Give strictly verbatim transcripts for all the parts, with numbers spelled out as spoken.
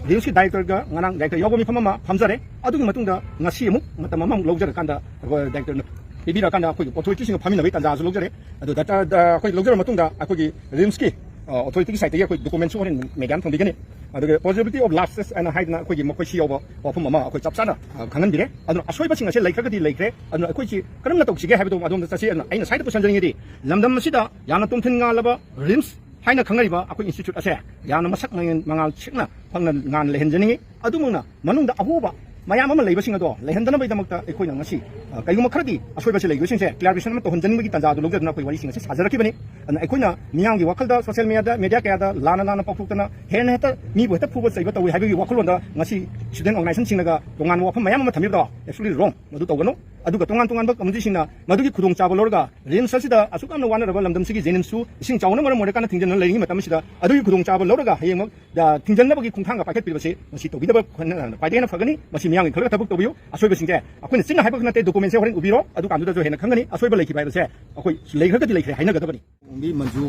ꯔꯤꯝꯁꯀꯤ ꯗꯥꯏꯔꯦꯛꯇꯔꯒ ꯉꯔꯥꯡ ꯗꯥꯏꯔꯦꯛꯇꯔ ꯌꯥꯎꯕ ꯃꯤꯐꯝ ꯑꯃ ꯐꯝꯖꯔꯦ꯫ ꯑꯗꯨꯒꯤ ꯃꯇꯨꯡꯗ ꯉꯁꯤ ꯑꯃꯨꯛ ꯃꯇꯝ ꯑꯃꯃꯨꯛ ꯂꯧꯖꯔꯀꯥꯟꯗ, ꯑꯩꯈꯣꯏ ꯗꯥꯏꯔꯦꯛꯇꯔꯅ ꯄꯤꯕꯤꯔꯀꯥꯟꯗ ꯑꯩꯈꯣꯏꯒꯤ ꯑꯣꯊꯣꯔꯤꯇꯤꯁꯤꯡꯒ ꯐꯝꯃꯤꯟꯅꯕꯒꯤ ꯇꯥꯟꯖꯥꯁꯨ ꯂꯧꯖꯔꯦ꯫ ꯑꯗꯨ ꯗꯥꯛꯇꯔꯗ ꯑꯩꯈꯣꯏ ꯂꯧꯖꯔ ꯃꯇꯨꯡꯗ ꯑꯩꯈꯣꯏꯒꯤ ꯔꯤꯝꯁꯀꯤ, ꯑ, ꯑꯣꯊꯣꯔꯤꯇꯤꯒꯤ ꯁꯥꯏꯠꯇꯒꯤ ꯑꯩꯈꯣꯏ ꯗꯣꯀꯨꯃꯦꯟꯁꯨ ꯍꯣꯔꯦꯟ ꯃꯦꯗꯤꯌꯥꯅ ꯊꯝꯕꯤꯒꯅꯤ꯫ ꯑꯗꯨꯒ possibility of lapses ꯍꯥꯏꯅ ꯍꯥꯏꯗꯅ ꯑꯩꯈꯣꯏꯒꯤ ꯃꯈꯣꯏ ꯁꯤ ꯌꯥꯎꯕ ꯋꯥꯐꯝ ꯑꯃ ꯑꯩꯈꯣꯏ ꯆꯞ ꯆꯥꯅ, ꯑ, ꯈꯪꯍꯟꯕꯤꯔꯦ꯫ ꯑꯗꯨꯅ ꯑꯁꯣꯏꯕꯁꯤꯡ ꯑꯁꯦ ꯂꯩꯈ꯭ꯔꯒꯗꯤ ꯂꯩꯈ꯭ꯔꯦ꯫ ꯑꯗꯨꯅ ꯑꯩꯈꯣꯏꯁꯤ ꯀꯔꯝꯅ ꯇꯧꯁꯤꯒꯦ ꯍꯥꯏꯕꯗꯣ ꯑꯗꯣꯝꯗ ꯆꯠꯁꯤ꯫ ꯑꯗꯨꯅ ꯑꯩꯅ ꯁ꯭ꯋꯥꯏꯗ ꯄꯨꯁꯟꯖꯅꯤꯡꯉꯤꯗꯤ, ꯂꯝꯗꯝ ꯑꯁꯤꯗ ꯌꯥꯝꯅ ꯇꯣꯝꯊꯤꯟ ꯉꯥꯜꯂꯕ ꯔꯤꯝꯁ ꯍꯥꯏꯅ ꯈꯪꯅꯔꯤꯕ ꯑꯩꯈꯣꯏ ꯏꯟꯁꯇꯤꯇ꯭ꯌꯨꯠ ꯑꯁꯦ ꯌꯥꯝꯅ ꯃꯁꯛ ꯃꯉꯦꯟ ꯃꯉꯥꯜ ꯁꯦꯡꯅ ꯐꯪꯅ ꯉꯥꯟ ꯂꯩꯍꯟꯖꯅꯤꯡꯉꯤ꯫ ꯑꯗꯨꯃꯛꯅ ꯃꯅꯨꯡꯗ ꯑꯍꯣꯕ ꯃꯌꯥꯝ ꯑꯃ ꯂꯩꯕꯁꯤꯡ ꯑꯗꯣ ꯂꯩꯍꯟꯗꯅꯕꯒꯤꯗꯃꯛꯇ ꯑꯩꯈꯣꯏꯅ ꯉꯁꯤ, ꯑ, ꯀꯩꯒꯨꯝꯕ ꯈꯔꯗꯤ ꯑꯁꯣꯏꯕꯁꯤ ꯂꯩꯕꯁꯤꯡꯁꯦ clarification ꯑꯃ ꯇꯧꯍꯟꯖꯅꯤꯡꯕꯒꯤ ꯇꯥꯟꯖꯥꯗꯨ ꯂꯧꯖꯗꯨꯅ ꯑꯩꯈꯣꯏ ꯋꯥꯔꯤꯁꯤꯡ ꯑꯁꯤ ꯁꯥꯖꯔꯛꯈꯤꯕꯅꯤ꯫ ꯑꯗꯨꯅ ꯑꯩꯈꯣꯏꯅ ꯃꯤꯌꯥꯝꯒꯤ ꯋꯥꯈꯜꯗ social mediaꯗ, media ꯀꯌꯥꯗ ꯂꯥꯟꯅ ꯂꯥꯟꯅ ꯄꯥꯎꯊꯣꯛꯇꯅ ꯍꯦꯟꯅ ꯍꯦꯛꯇ ꯃꯤꯕꯨ ꯍꯦꯛꯇ ꯐꯨꯕ ꯆꯩꯕ ꯇꯧꯏ ꯍꯥꯏꯕꯒꯤ ꯋꯥꯈꯜꯂꯣꯟꯗ ꯉꯁꯤ student organizationꯁꯤꯡꯅꯒ ꯇꯣꯉꯥꯟꯕ ꯋꯥꯐꯝ ꯃꯌꯥꯝ ꯑꯃ ꯊꯝꯕꯤꯕꯗꯣ absolutely wrong꯫ ꯃꯗꯨ ꯇꯧꯒꯅꯨ꯫ ꯑꯗꯨꯒ ꯇꯣꯉꯥꯟ ꯇꯣꯉꯥꯟꯕ committeeꯁꯤꯡꯅ ꯃꯗꯨꯒꯤ ꯈꯨꯗꯣꯡꯆꯥꯕ ꯂꯧꯔꯒ ꯔꯤꯝꯁ ꯑꯁꯤꯗ ꯑꯁꯨꯛ ꯌꯥꯝꯅ ꯋꯥꯅꯔꯕ ꯂꯝꯗꯝꯁꯤꯒꯤ ꯖꯦꯅꯤꯝꯁꯁꯨ ꯏꯁꯤꯡ ꯆꯥꯎꯅ ꯃꯔꯝ ꯑꯣꯏꯔꯀꯥꯟꯗ ꯊꯤꯡꯖꯤꯟꯗꯨꯅ ꯂꯩꯔꯤꯉꯩ ꯃꯇꯝ ꯑꯁꯤꯗ ꯑꯗꯨꯒꯤ ꯈꯨꯗꯣꯡꯆꯥꯕ ꯂꯧꯔꯒ ꯍꯌꯦꯡꯃꯛ, ꯑ, ꯊꯤꯡꯖꯤꯟꯅꯕꯒꯤ ꯈꯣꯡꯊꯥꯡꯒ ꯄꯥꯏꯈꯠꯄꯤꯔꯤꯕꯁꯤ ꯃꯁꯤ ꯇꯧꯕꯤꯗꯕ ꯈ꯭ꯋꯥꯏꯗꯒꯤ ꯍꯦꯟꯅ ꯐꯒꯅꯤ꯫ ꯃꯁꯤ ꯃꯤꯌꯥꯝꯒꯤ ꯈꯜꯂꯒ ꯊꯕꯛ ꯇꯧꯕꯤꯌꯨ꯫ ꯑꯁꯣꯏꯕꯁꯤꯡꯁꯦ ꯑꯩꯈꯣꯏꯅ ꯆꯤꯟꯅ ꯍꯥꯏꯕ ꯈꯛ ꯅꯠꯇꯦ, ꯗꯣꯀꯨꯃꯦꯟꯁꯦ ꯍꯣꯔꯦꯟ ꯎꯕꯤꯔꯣ, ꯑꯗꯨꯀꯥꯟꯗꯨꯗꯁꯨ ꯍꯦꯟꯅ ꯈꯪꯒꯅꯤ꯫ ꯑꯁꯣꯏꯕ ꯂꯩꯈꯤꯕ ꯍꯥꯏꯕꯁꯦ ꯑꯩꯈꯣꯏ ꯂꯩꯈ꯭ꯔꯒꯗꯤ ꯂꯩꯈ꯭ꯔꯦ ꯍꯥꯏꯅꯒꯗꯕꯅꯤ꯫ ꯑꯣꯡꯕꯤ ꯃꯟꯖꯨ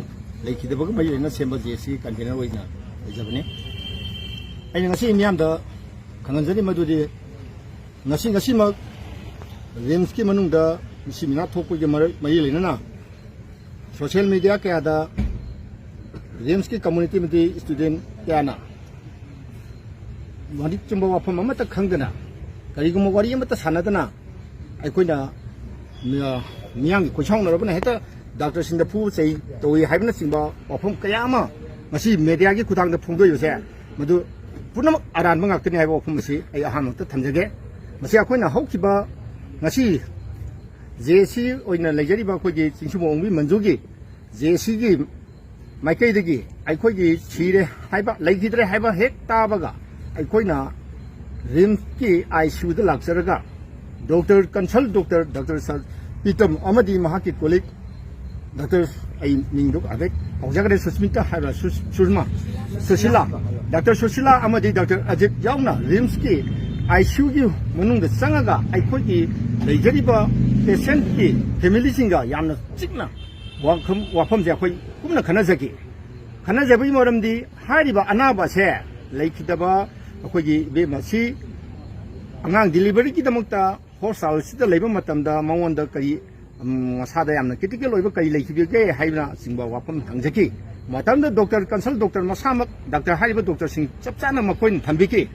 ꯂꯩꯈꯤꯗꯕꯒ ꯃꯔꯤ ꯂꯩꯅꯅ ꯁꯦꯝꯕ ꯖꯦ ꯑꯦꯁ ꯁꯤ convener ꯑꯣꯏꯅ ꯂꯩꯖꯕꯅꯤ꯫ ꯑꯩꯅ ꯉꯁꯤ ꯃꯤꯌꯥꯝꯗ ꯈꯪꯍꯟꯖꯔꯤ ꯃꯗꯨꯗꯤ ꯉꯁꯤ, ꯉꯁꯤꯃꯛ ꯔꯤꯝꯁꯀꯤ ꯃꯅꯨꯡꯗ ꯃꯤꯁꯤ ꯃꯤꯅꯥ ꯊꯣꯛꯄꯒꯤ ꯃꯔ-, ꯃꯔꯤ ꯂꯩꯅꯅ social media ꯀꯌꯥꯗ ꯔꯤꯝꯁꯀꯤ community ꯑꯃꯗꯤ student ꯀꯌꯥꯅ ꯃꯔꯤꯛ ꯆꯨꯝꯕ ꯋꯥꯐꯝ ꯑꯃꯠꯇ ꯈꯪꯗꯅ, ꯀꯔꯤꯒꯨꯝꯕ ꯋꯥꯔꯤ ꯑꯃꯠꯇ ꯁꯥꯟꯅꯗꯅ, ꯑꯩꯈꯣꯏꯅ ꯃꯤ-, ꯃꯤꯌꯥꯝꯒꯤ ꯈꯣꯏꯁꯥꯎꯅꯔꯕꯅ ꯍꯦꯛꯇ ꯗꯥꯛꯇꯔꯁꯤꯡꯗ ꯐꯨꯕ ꯆꯩ ꯇꯧꯏ ꯍꯥꯏꯕꯅꯆꯤꯡꯕ ꯋꯥꯐꯝ ꯀꯌꯥ ꯑꯃ ꯉꯁꯤ mediaꯒꯤ ꯈꯨꯠꯊꯥꯡꯗ ꯐꯣꯡꯗꯣꯛꯏꯕꯁꯦ, ꯃꯗꯨ ꯄꯨꯝꯅꯃꯛ ꯑꯔꯥꯟꯕ ꯉꯥꯛꯇꯅꯤ ꯍꯥꯏꯕ ꯋꯥꯐꯝ ꯑꯁꯤ ꯑꯩ ꯑꯍꯥꯟꯕꯃꯛꯇ ꯊꯝꯖꯒꯦ꯫ ꯃꯁꯤ ꯑꯩꯈꯣꯏꯅ ꯍꯧꯈꯤꯕ ꯉꯁꯤ ꯖꯦ ꯑꯦꯁ ꯁꯤ ꯑꯣꯏꯅ ꯂꯩꯖꯔꯤꯕ ꯑꯩꯈꯣꯏꯒꯤ ꯆꯤꯡꯁꯨ ꯑꯣꯡꯕꯤ ꯃꯟꯖꯨꯒꯤ ꯖꯦ ꯑꯦꯁ ꯁꯤꯒꯤ ꯃꯥꯏꯀꯩꯗꯒꯤ ꯑꯩꯈꯣꯏꯒꯤ ꯁꯤꯔꯦ ꯍꯥꯏꯕ, ꯂꯩꯈꯤꯗ꯭ꯔꯦ ꯍꯥꯏꯕ ꯍꯦꯛ ꯇꯥꯕꯒ, ꯑꯩꯈꯣꯏꯅ ꯔꯤꯝꯁꯀꯤ ꯑꯥꯏ ꯁꯤ ꯌꯨꯗ ꯂꯥꯛꯆꯔꯒ doctor, consult doctor, doctor sir ꯄꯤꯇꯝ ꯑꯃꯗꯤ ꯃꯍꯥꯛꯀꯤ colleague ꯗꯥꯛꯇꯔ, ꯑꯩ ꯃꯤꯡꯗꯨ ꯍꯥꯏꯐꯦꯠ ꯀꯥꯎꯖꯈ꯭ꯔꯦ, ꯁꯨꯁꯃꯤꯇꯥ ꯍꯥꯏꯕ꯭ꯔꯥ, ꯁꯨꯁ-, ꯁꯨꯔꯃꯥ, ꯁꯨꯁꯤꯂꯥ, ꯗꯥꯛꯇꯔ ꯁꯨꯁꯤꯂꯥ ꯑꯃꯗꯤ ꯗꯥꯛꯇꯔ ꯑꯖꯤꯠ ꯌꯥꯎꯅ ꯔꯤꯝꯁꯀꯤ ꯑꯥꯏ ꯁꯤ ꯌꯨꯒꯤ ꯃꯅꯨꯡꯗ ꯆꯪꯉꯒ ꯑꯩꯈꯣꯏꯒꯤ ꯂꯩꯖꯔꯤꯕ patientꯀꯤ familyꯁꯤꯡꯒ ꯌꯥꯝꯅ ꯆꯤꯛꯅ ꯋꯥꯐꯝ, ꯋꯥꯐꯝꯁꯦ ꯑꯩꯈꯣꯏ ꯀꯨꯞꯅ ꯈꯟꯅꯖꯈꯤ꯫ ꯈꯟꯅꯖꯕꯒꯤ ꯃꯔꯝꯗꯤ ꯍꯥꯏꯔꯤꯕ ꯑꯅꯥꯕ ꯑꯁꯦ ꯂꯩꯈꯤꯗꯕ ꯑꯩꯈꯣꯏꯒꯤ ꯏꯕꯦꯝ ꯑꯁꯤ ꯑꯉꯥꯡ ꯗꯤꯂꯤꯚꯔꯤꯒꯤꯗꯃꯛꯇ ꯍꯣꯁꯄꯤꯇꯥꯜꯁꯤꯗ ꯂꯩꯕ ꯃꯇꯝꯗ ꯃꯉꯣꯟꯗ ꯀꯔꯤ, ꯎꯝ, ꯃꯁꯥꯗ ꯌꯥꯝꯅ ꯀ꯭ꯔꯤꯇꯤꯀꯦꯜ ꯑꯣꯏꯕ ꯀꯔꯤ ꯂꯩꯈꯤꯕꯒꯦ ꯍꯥꯏꯕꯅꯆꯤꯡꯕ ꯋꯥꯐꯝ ꯍꯪꯖꯈꯤ꯫ ꯃꯇꯝꯗ ꯗꯣꯛꯇꯔ, ꯀꯟꯁꯜ ꯗꯣꯛꯇꯔ ꯃꯁꯥꯃꯛ, ꯗꯥꯛꯇꯔ ꯍꯥꯏꯔꯤꯕ ꯗꯣꯛꯇꯔꯁꯤꯡ ꯆꯞ ꯆꯥꯅ ꯃꯈꯣꯏꯅ ꯊꯝꯕꯤꯈꯤ꯫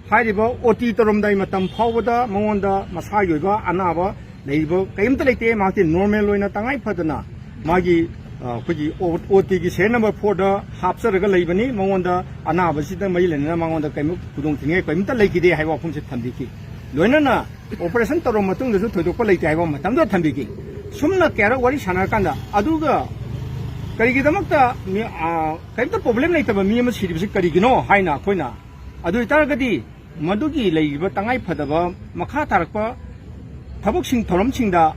ꯍꯥꯏꯔꯤꯕ ꯑꯣ ꯇꯤ ꯇꯧꯔꯝꯗꯥꯏ ꯃꯇꯝ ꯐꯥꯎꯕꯗ ꯃꯉꯣꯟꯗ ꯃꯁꯥꯒꯤ ꯑꯣꯏꯕ ꯑꯅꯥꯕ ꯂꯩꯔꯤꯕ ꯀꯔꯤꯝꯇ ꯂꯩꯇꯦ꯫ ꯃꯍꯥꯛꯇꯤ ꯅꯣꯔꯃꯦꯜ ꯑꯣꯏꯅ ꯇꯉꯥꯏ ꯐꯗꯅ ꯃꯥꯒꯤ, ꯑ, ꯑꯩꯈꯣꯏꯒꯤ ꯑꯣ ꯇꯤꯒꯤ ꯁꯦꯔꯤꯌꯦꯜ ꯅꯝꯕꯔ ꯐꯣꯔꯗ ꯍꯥꯞꯆꯔꯒ ꯂꯩꯕꯅꯤ꯫ ꯃꯉꯣꯟꯗ ꯑꯅꯥꯕꯁꯤꯗ ꯃꯔꯤ ꯂꯩꯅꯅ ꯃꯉꯣꯟꯗ ꯀꯔꯤꯝꯇ ꯈꯨꯗꯣꯡ ꯊꯤꯅꯤꯡꯉꯥꯏ ꯀꯔꯤꯝꯇ ꯂꯩꯈꯤꯗꯦ ꯍꯥꯏꯕ ꯋꯥꯐꯝꯁꯤ ꯊꯝꯕꯤꯈꯤ꯫ ꯂꯣꯏꯅꯅ ꯑꯣꯄꯔꯦꯁꯟ ꯇꯧꯔꯕ ꯃꯇꯨꯡꯗꯁꯨ ꯊꯣꯏꯗꯣꯛꯄ ꯂꯩꯇꯦ ꯍꯥꯏꯕ ꯃꯇꯝꯗ ꯊꯝꯕꯤꯈꯤ꯫ ꯁꯨꯝꯅ ꯀꯌꯥꯔꯛ ꯋꯥꯔꯤ ꯁꯥꯟꯅꯔꯀꯥꯟꯗ, ꯑꯗꯨꯒ ꯀꯔꯤꯒꯤꯗꯃꯛꯇ ꯃꯤ, ꯑ, ꯀꯔꯤꯝꯇ ꯄ꯭ꯔꯣꯕ꯭ꯂꯦꯝ ꯂꯩꯇꯕ ꯃꯤ ꯑꯃ ꯁꯤꯔꯤꯕꯁꯤ ꯀꯔꯤꯒꯤꯅꯣ ꯍꯥꯏꯅ ꯑꯩꯈꯣꯏꯅ, ꯑꯗꯨ ꯑꯣꯏꯇꯥꯔꯒꯗꯤ ꯃꯗꯨꯒꯤ ꯂꯩꯔꯤꯕ ꯇꯉꯥꯏ ꯐꯗꯕ ꯃꯈꯥ ꯇꯥꯔꯛꯄ ꯊꯕꯛꯁꯤꯡ, ꯊꯧꯔꯝꯁꯤꯡꯗ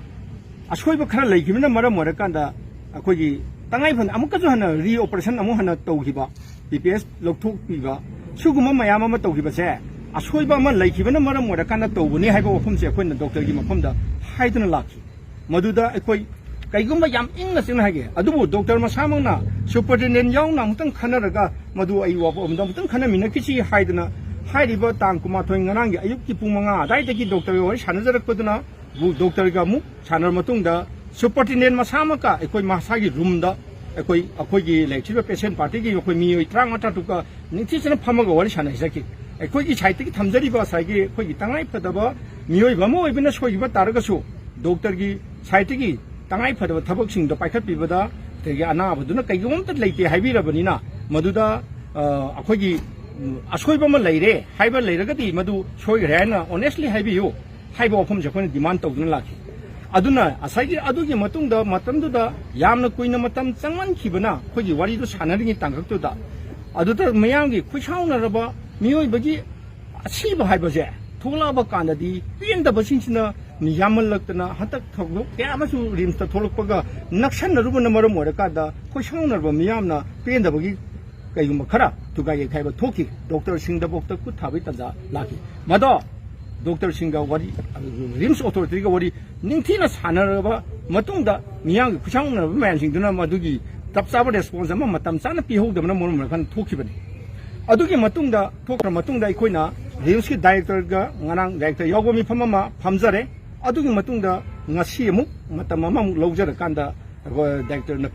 ꯑꯁꯣꯏꯕ ꯈꯔ ꯂꯩꯈꯤꯕꯅ ꯃꯔꯝ ꯑꯣꯏꯔꯀꯥꯟꯗ ꯑꯩꯈꯣꯏꯒꯤ ꯇꯉꯥꯏ ꯐꯗꯅ ꯑꯃꯨꯛꯀꯁꯨ ꯍꯟꯅ ꯔꯤꯑꯣꯄꯔꯦꯁꯟ ꯑꯃꯨꯛ ꯍꯟꯅ ꯇꯧꯈꯤꯕ, ꯄꯤ ꯄꯤ ꯑꯦꯁ ꯂꯧꯊꯣꯛꯄꯤꯕ, ꯁꯤꯒꯨꯝꯕ ꯃꯌꯥꯝ ꯑꯃ ꯇꯧꯈꯤꯕꯁꯦ ꯑꯁꯣꯏꯕ ꯑꯃ ꯂꯩꯈꯤꯕꯅ ꯃꯔꯝ ꯑꯣꯏꯔꯀꯥꯟꯗ ꯇꯧꯕꯅꯤ ꯍꯥꯏꯕ ꯋꯥꯐꯝꯁꯦ ꯑꯩꯈꯣꯏꯅ ꯗꯣꯛꯇꯔꯒꯤ ꯃꯐꯝꯗ ꯍꯥꯏꯗꯨꯅ ꯂꯥꯛꯈꯤ꯫ ꯃꯗꯨꯗ ꯑꯩꯈꯣꯏ ꯀꯩꯒꯨꯝꯕ ꯌꯥꯝ ꯏꯪꯅ ꯆꯤꯛꯅ ꯍꯥꯏꯒꯦ, ꯑꯗꯨꯕꯨ ꯗꯣꯛꯇꯔ ꯃꯁꯥꯃꯛꯅ ꯁꯨꯄꯔꯇꯦꯟꯗꯦꯟ ꯌꯥꯎꯅ ꯑꯃꯨꯛꯇꯪ ꯈꯟꯅꯔꯒ ꯃꯗꯨ ꯑꯩ ꯋꯥꯐꯝ ꯑꯃꯗ ꯑꯃꯨꯛꯇꯪ ꯈꯟꯅꯃꯤꯟꯅꯈꯤꯁꯤ ꯍꯥꯏꯗꯅ ꯍꯥꯏꯔꯤꯕ ꯇꯥꯡ ꯀꯨꯟꯃꯥꯊꯣꯏ ꯉꯔꯥꯡꯒꯤ ꯑꯌꯨꯛꯀꯤ ꯄꯨꯡ ꯃꯉꯥ ꯑꯗꯨꯋꯥꯏꯗꯒꯤ ꯗꯣꯛꯇꯔꯒ ꯋꯥꯔꯤ ꯁꯥꯟꯅꯖꯔꯛꯄꯗꯨꯅ ꯗꯣꯛꯇꯔꯒ ꯑꯃꯨꯛ ꯁꯥꯟꯅꯔ ꯃꯇꯨꯡꯗ ꯁꯨꯄꯔꯇꯦꯟꯗꯦꯟ ꯃꯁꯥꯃꯛꯀ ꯑꯩꯈꯣꯏ ꯃꯁꯥꯒꯤ ꯔꯨꯝꯗ ꯑꯩꯈꯣꯏ, ꯑꯩꯈꯣꯏꯒꯤ ꯂꯩꯔꯤꯕ ꯄꯦꯁꯦꯟ ꯄꯥꯔꯇꯤꯒꯤ ꯑꯩꯈꯣꯏ ꯃꯤꯑꯣꯏ ꯇꯔꯥꯃꯉꯥ ꯇꯔꯥꯇꯔꯨꯛꯀ ꯅꯤꯡꯊꯤꯖꯅ ꯐꯝꯃꯒ ꯋꯥꯔꯤ ꯁꯥꯟꯅꯖꯈꯤ꯫ ꯑꯩꯈꯣꯏꯒꯤ ꯁꯥꯏꯠꯇꯒꯤ ꯊꯝꯖꯔꯤꯕ ꯉꯁꯥꯏꯒꯤ ꯑꯩꯈꯣꯏꯒꯤ ꯇꯉꯥꯏ ꯐꯗꯕ ꯃꯤꯑꯣꯏꯕ ꯑꯃ ꯑꯣꯏꯕꯅ ꯁꯣꯏꯈꯤꯕ ꯇꯥꯔꯒꯁꯨ ꯗꯣꯛꯇꯔꯒꯤ ꯁꯥꯏꯠꯇꯒꯤ ꯇꯉꯥꯏ ꯐꯗꯕ ꯊꯕꯛꯁꯤꯡꯗꯣ ꯄꯥꯏꯈꯠꯄꯤꯕꯗ ꯑꯗꯒꯤ ꯑꯅꯥꯕꯗꯨꯅ ꯀꯩꯒꯨꯝꯕ ꯑꯝꯇ ꯂꯩꯇꯦ ꯍꯥꯏꯕꯤꯔꯕꯅꯤꯅ ꯃꯗꯨꯗ, ꯑ, ꯑꯩꯈꯣꯏꯒꯤ, ꯎꯝ, ꯑꯁꯣꯏꯕ ꯑꯃ ꯂꯩꯔꯦ ꯍꯥꯏꯕ ꯂꯩꯔꯒꯗꯤ ꯃꯗꯨ ꯁꯣꯏꯈ꯭ꯔꯦ ꯍꯥꯏꯅ ꯑꯣꯅꯦꯁꯂꯤ ꯍꯥꯏꯕꯤꯌꯨ ꯍꯥꯏꯕ ꯋꯥꯐꯝꯁꯦ ꯑꯩꯈꯣꯏꯅ ꯗꯤꯃꯥꯟ ꯇꯧꯗꯨꯅ ꯂꯥꯛꯈꯤ꯫ ꯑꯗꯨꯅ ꯉꯁꯥꯏꯒꯤ ꯑꯗꯨꯒꯤ ꯃꯇꯨꯡꯗ ꯃꯇꯝꯗꯨꯗ ꯌꯥꯝꯅ ꯀꯨꯏꯅ ꯃꯇꯝ ꯆꯪꯃꯟꯈꯤꯕꯅ ꯑꯩꯈꯣꯏꯒꯤ ꯋꯥꯔꯤꯗꯨ ꯁꯥꯟꯅꯔꯤꯉꯩ ꯇꯥꯡꯀꯛꯇꯨꯗ ꯑꯗꯨꯗ ꯃꯤꯌꯥꯝꯒꯤ ꯈꯨꯠꯁꯥꯎꯅꯔꯕ ꯃꯤꯑꯣꯏꯕꯒꯤ ꯑꯁꯤꯕ ꯍꯥꯏꯕꯁꯦ ꯊꯣꯛꯂꯛꯑꯕ ꯀꯥꯟꯗꯗꯤ ꯄꯦꯟꯗꯕꯁꯤꯡꯁꯤꯅ ꯌꯥꯝꯃꯜꯂꯛꯇꯅ ꯍꯟꯗꯛ ꯊꯧꯗꯣꯛ ꯀꯌꯥ ꯑꯃꯁꯨ ꯔꯤꯝꯁꯇ ꯊꯣꯛꯂꯛꯄꯒ ꯅꯛꯁꯟꯅꯔꯨꯕꯅ ꯃꯔꯝ ꯑꯣꯏꯔꯀꯥꯟꯗ ꯈꯣꯏꯁꯥꯎꯅꯔꯕ ꯃꯤꯌꯥꯝꯅ ꯄꯦꯟꯗꯕꯒꯤ ꯀꯩꯒꯨꯝꯕ ꯈꯔ ꯊꯨꯒꯥꯏ ꯌꯩꯊꯥꯏꯕ ꯊꯣꯛꯈꯤ꯫ ꯗꯣꯛꯇꯔꯁꯤꯡꯗꯐꯥꯎꯗ ꯈꯨꯠ ꯊꯥꯕꯒꯤ ꯇꯥꯟꯖꯥ ꯂꯥꯛꯈꯤ꯫ ꯃꯗꯣ ꯗꯣꯛꯇꯔꯁꯤꯡꯒ ꯋꯥꯔꯤ, ꯔꯤꯝꯁ ꯑꯣꯊꯣꯔꯤꯇꯤꯒ ꯋꯥꯔꯤ ꯅꯤꯡꯊꯤꯅ ꯁꯥꯟꯅꯔꯕ ꯃꯇꯨꯡꯗ ꯃꯤꯌꯥꯝꯒꯤ ꯈꯨꯠꯁꯥꯎꯅꯔꯕ ꯃꯌꯥꯝꯁꯤꯡꯗꯨꯅ ꯃꯗꯨꯒꯤ ꯆꯞ ꯆꯥꯕ ꯔꯦꯁꯄꯣꯟꯁ ꯑꯃ ꯃꯇꯝ ꯆꯥꯅ ꯄꯤꯍꯧꯗꯕꯅ ꯃꯔꯝ ꯑꯣꯏꯔꯀꯥꯟꯗ ꯊꯣꯛꯈꯤꯕꯅꯤ꯫ ꯑꯗꯨꯒꯤ ꯃꯇꯨꯡꯗ, ꯊꯣꯛꯈ꯭ꯔ ꯃꯇꯨꯡꯗ ꯑꯩꯈꯣꯏꯅ ꯔꯤꯝꯁꯀꯤ ꯗꯥꯏꯔꯦꯛꯇꯔꯒ ꯉꯔꯥꯡ ꯗꯥꯏꯔꯦꯛꯇꯔ ꯌꯥꯎꯕ ꯃꯤꯐꯝ ꯑꯃ ꯐꯝꯖꯔꯦ꯫ ꯑꯗꯨꯒꯤ ꯃꯇꯨꯡꯗ ꯉꯁꯤ ꯑꯃꯨꯛ ꯃꯇꯝ ꯑꯃꯃꯨꯛ ꯂꯧꯖꯔꯀꯥꯟꯗ ꯑꯩꯈꯣꯏ ꯗꯥꯏꯔꯦꯛꯇꯔꯅ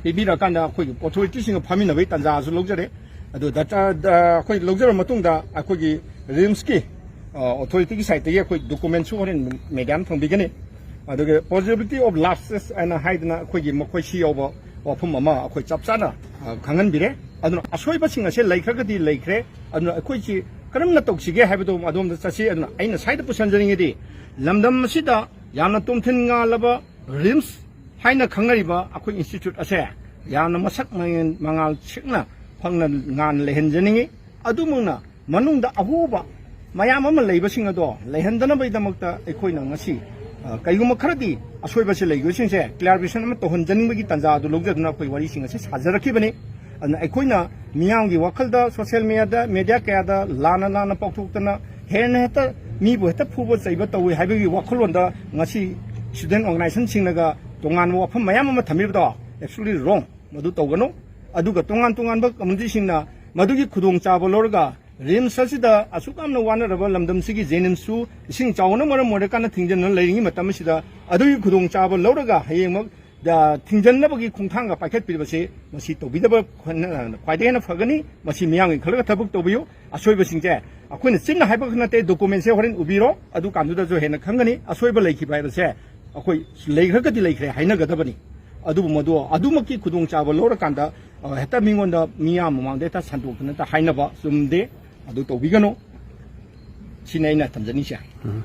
ꯄꯤꯕꯤꯔꯀꯥꯟꯗ ꯑꯩꯈꯣꯏꯒꯤ ꯑꯣꯊꯣꯔꯤꯇꯤꯁꯤꯡꯒ ꯐꯝꯃꯤꯟꯅꯕꯒꯤ ꯇꯥꯟꯖꯥꯁꯨ ꯂꯧꯖꯔꯦ꯫ ꯑꯗꯨ ꯗꯥꯇꯥ, ꯑꯩꯈꯣꯏ ꯂꯧꯖꯔ ꯃꯇꯨꯡꯗ ꯑꯩꯈꯣꯏꯒꯤ ꯔꯤꯝꯁꯀꯤ, ꯑ, ꯑꯣꯊꯣꯔꯤꯇꯤꯒꯤ ꯁꯥꯏꯠꯇꯒꯤ ꯑꯩꯈꯣꯏ ꯗꯣꯀꯨꯃꯦꯟꯁꯨ ꯍꯣꯔꯦꯟ ꯃꯦꯗꯤꯌꯥꯅ ꯊꯝꯕꯤꯒꯅꯤ꯫ ꯑꯗꯨꯒ possibility of lapses ꯍꯥꯏꯅ ꯍꯥꯏꯗꯅ ꯑꯩꯈꯣꯏꯒꯤ ꯃꯈꯣꯏ ꯁꯤ ꯌꯥꯎꯕ ꯋꯥꯐꯝ ꯑꯃ ꯑꯩꯈꯣꯏ ꯆꯞ ꯆꯥꯅ, ꯑ, ꯈꯪꯍꯟꯕꯤꯔꯦ꯫ ꯑꯗꯨꯅ ꯑꯁꯣꯏꯕꯁꯤꯡ ꯑꯁꯦ ꯂꯩꯈ꯭ꯔꯒꯗꯤ ꯂꯩꯈ꯭ꯔꯦ꯫ ꯑꯗꯨꯅ ꯑꯩꯈꯣꯏꯁꯤ ꯀꯔꯝꯅ ꯇꯧꯁꯤꯒꯦ ꯍꯥꯏꯕꯗꯣ ꯑꯗꯣꯝꯗ ꯆꯠꯁꯤ꯫ ꯑꯗꯨꯅ ꯑꯩꯅ ꯁ꯭ꯋꯥꯏꯗ ꯄꯨꯁꯟꯖꯅꯤꯡꯉꯤꯗꯤ, ꯂꯝꯗꯝ ꯑꯁꯤꯗ ꯌꯥꯝꯅ ꯇꯣꯝꯊꯤꯟ ꯉꯥꯜꯂꯕ ꯔꯤꯝꯁ ꯍꯥꯏꯅ ꯈꯪꯅꯔꯤꯕ ꯑꯩꯈꯣꯏ ꯏꯟꯁꯇꯤꯇ꯭ꯌꯨꯠ ꯑꯁꯦ ꯌꯥꯝꯅ ꯃꯁꯛ ꯃꯉꯦꯟ-, ꯃꯉꯥꯜ ꯁꯦꯡꯅ ꯐꯪꯅ ꯉꯥꯟꯅ ꯂꯩꯍꯟꯖꯅꯤꯡꯉꯤ꯫ ꯑꯗꯨꯃꯛꯅ ꯃꯅꯨꯡꯗ ꯑꯍꯣꯕ ꯃꯌꯥꯝ ꯑꯃ ꯂꯩꯕꯁꯤꯡ ꯑꯗꯣ ꯂꯩꯍꯟꯗꯅꯕꯒꯤꯗꯃꯛꯇ ꯑꯩꯈꯣꯏꯅ ꯉꯁꯤ, ꯑ, ꯀꯩꯒꯨꯝꯕ ꯈꯔꯗꯤ ꯑꯁꯣꯏꯕꯁꯤ ꯂꯩꯕꯁꯤꯡꯁꯦ clarification ꯑꯃ ꯇꯧꯍꯟꯖꯅꯤꯡꯕꯒꯤ ꯇꯥꯟꯖꯥ ꯑꯗꯨ ꯂꯧꯖꯗꯨꯅ ꯑꯩꯈꯣꯏ ꯋꯥꯔꯤꯁꯤꯡ ꯑꯁꯤ ꯁꯥꯖꯔꯛꯈꯤꯕꯅꯤ꯫ ꯑꯗꯨꯅ ꯑꯩꯈꯣꯏꯅ ꯃꯤꯌꯥꯝꯒꯤ ꯋꯥꯈꯜꯗ social mediaꯗ, media ꯀꯌꯥꯗ ꯂꯥꯟꯅ ꯂꯥꯟꯅ ꯄꯥꯎꯊꯣꯛꯇꯅ ꯍꯦꯟꯅ ꯍꯦꯛꯇ ꯃꯤꯕꯨ ꯍꯦꯛꯇ ꯐꯨꯕ ꯆꯩꯕ ꯇꯧꯏ ꯍꯥꯏꯕꯒꯤ ꯋꯥꯈꯜꯂꯣꯟꯗ ꯉꯁꯤ student organizationꯁꯤꯡꯅꯒ ꯇꯣꯉꯥꯟꯕ ꯋꯥꯐꯝ ꯃꯌꯥꯝ ꯑꯃ ꯊꯝꯕꯤꯕꯗꯣ absolutely wrong꯫ ꯃꯗꯨ ꯇꯧꯒꯅꯨ꯫ ꯑꯗꯨꯒ ꯇꯣꯉꯥꯟ ꯇꯣꯉꯥꯟꯕ communityꯁꯤꯡꯅ ꯃꯗꯨꯒꯤ ꯈꯨꯗꯣꯡꯆꯥꯕ ꯂꯧꯔꯒ ꯔꯤꯝꯁ ꯑꯁꯤꯗ ꯑꯁꯨꯛ ꯌꯥꯝꯅ ꯋꯥꯅꯔꯕ ꯂꯝꯗꯝꯁꯤꯒꯤ ꯖꯦꯅꯤꯝꯁꯁꯨ ꯏꯁꯤꯡ ꯆꯥꯎꯕꯅ ꯃꯔꯝ ꯑꯣꯏꯔꯀꯥꯟꯗ ꯊꯤꯡꯖꯤꯟꯗꯨꯅ ꯂꯩꯔꯤꯉꯩ ꯃꯇꯝ ꯑꯁꯤꯗ ꯑꯗꯨꯒꯤ ꯈꯨꯗꯣꯡꯆꯥꯕ ꯂꯧꯔꯒ ꯍꯌꯦꯡꯃꯛ, ꯑ, ꯊꯤꯡꯖꯤꯟꯅꯕꯒꯤ ꯈꯣꯡꯊꯥꯡꯒ ꯄꯥꯏꯈꯠꯄꯤꯕꯁꯤ ꯃꯁꯤ ꯇꯧꯕꯤꯗꯕ ꯈ꯭ꯋꯥꯏꯗꯒꯤ ꯍꯦꯟꯅ ꯐꯒꯅꯤ꯫ ꯃꯁꯤ ꯃꯤꯌꯥꯝꯒꯤ ꯈꯜꯂꯒ ꯊꯕꯛ ꯇꯧꯕꯤꯌꯨ꯫ ꯑꯁꯣꯏꯕꯁꯤꯡꯁꯦ ꯑꯩꯈꯣꯏꯅ ꯆꯤꯟꯅ ꯍꯥꯏꯕ ꯈꯛ ꯅꯠꯇꯦ, documentꯁꯦ ꯍꯣꯔꯦꯟ ꯎꯕꯤꯔꯣ, ꯑꯗꯨ ꯀꯥꯟꯗꯨꯗꯁꯨ ꯍꯦꯟꯅ ꯈꯪꯒꯅꯤ꯫ ꯑꯁꯣꯏꯕ ꯂꯩꯈꯤꯕ ꯍꯥꯏꯕꯁꯦ ꯑꯩꯈꯣꯏ ꯂꯩꯈ꯭ꯔꯒꯗꯤ ꯂꯩꯈ꯭ꯔꯦ ꯍꯥꯏꯅꯒꯗꯕꯅꯤ꯫ ꯑꯗꯨꯕꯨ ꯃꯗꯨ ꯑꯗꯨꯃꯛꯀꯤ ꯈꯨꯗꯣꯡꯆꯥꯕ ꯂꯧꯔꯀꯥꯟꯗ, ꯑ, ꯍꯦꯛꯇ ꯃꯤꯉꯣꯟꯗ, ꯃꯤꯌꯥꯝ ꯃꯃꯥꯡꯗ ꯍꯦꯛꯇ ꯁꯟꯗꯣꯛꯇꯅ ꯍꯦꯛꯇ ꯍꯥꯏꯅꯕ ꯆꯨꯝꯗꯦ꯫ ꯑꯗꯨ ꯇꯧꯕꯤꯒꯅꯨ꯫ ꯁꯤꯅꯤ ꯑꯩꯅ ꯊꯝꯖꯅꯤꯡꯉꯤꯁꯦ꯫ ꯎꯝ꯫